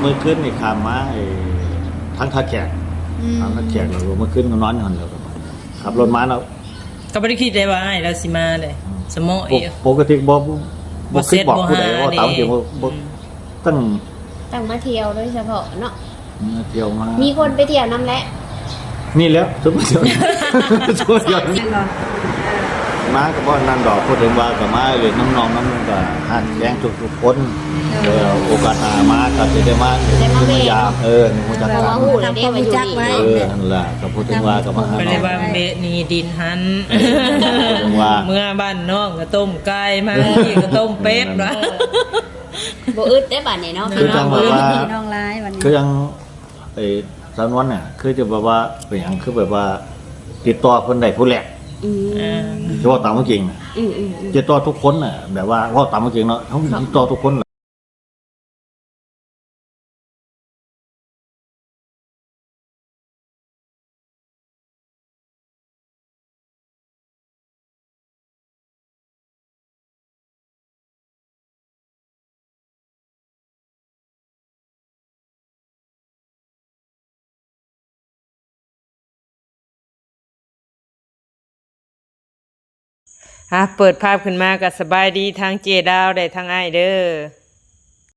ມື້ຄືນນີ້ຂ້າມມາ ເອີ ທາງທ່າແຂກ ອືມ ທາງທ່າແຂກ ແລ້ວມື້ຄືນກໍນອນຢູ່ຫັ້ນແຫຼະ ຂັບລົດມາເນາະ ກໍບໍ່ໄດ້ຄິດໄດ້ວ່າອ້າຍລາວຊິມາເດ້ ອືມ ສະເໝາະ ປົກ ປົກກະຕິບໍ່ ບໍ່ ບໍ່ຄິດບອກຜູ້ໃດ ບໍ່ຫາ ເວົ້າຕາມຈິງ ເດ້ ບໍ່ ບໍ່ ອືມ ຕັ້ງ ຕັ້ງມາທ່ຽວໂດຍສະເພາະເນາະ ມາທ່ຽວມາ ມີຄົນໄປທ່ຽວນຳແຫຼະ ນີ້ແຫຼະ ຊຸມມາທ່ຽວ ຊຸມມາທ່ຽວ ແມ່ນບໍ່? ມາກໍບໍ່ນັ້ນດອກ ເວົ້າເຖິງວ່າກໍມາຫຼິ້ນນຳນ້ອງນຳ ກໍຮັກແພງທຸກໆຄົນ ເອີ ໂອກາດໜ້າມາກໍຊິໄດ້ມາ ໄດ້ມາເວະ ມາຢາມ ເອີ ຮູ້ຈັກກັນ ເອີ ຫັ້ນລະ ກໍເວົ້າເຖິງວ່າກໍມາຫາ ກໍເລີຍວ່າເວະນີ້ດິນຫັ້ນ ເອີ ເວົ້າເຖິງວ່າ ເມືອບ້ານນ້ອງກໍຕົ້ມໄກ່ ມາ ເອີ ນີ້ກໍຕົ້ມເປັດວ່າ ບໍ່ອຶດເດ້ບາດນີ້ເນາະ ຄືຈັ່ງແບບວ່າ ພີ່ນ້ອງຫຼາຍບາດນີ້ ຄືຈັ່ງ ໄອ້ສາວນວນນະ ຄືຈະແບບວ່າເປັນຫຍັງ ຄືແບບວ່າຕິດຕໍ່ເພິ່ນໄດ້ຜູ້ແລກ ອືມ ເອີ ຊິເວົ້າຕາມຄວາມຈິງນະ ອືມໆໆ ຕິດຕໍ່ທຸກຄົນນະ ແບບວ່າເວົ້າຕາມຄວາມຈິງເນາະ ເຮົາຕິດຕໍ່ທຸກຄົນ ອ່ະ ເປີດພາບຂຶ້ນມາກໍສະບາຍດີທາງເຈດາວ ແລະ ທາງອ້າຍເດີ.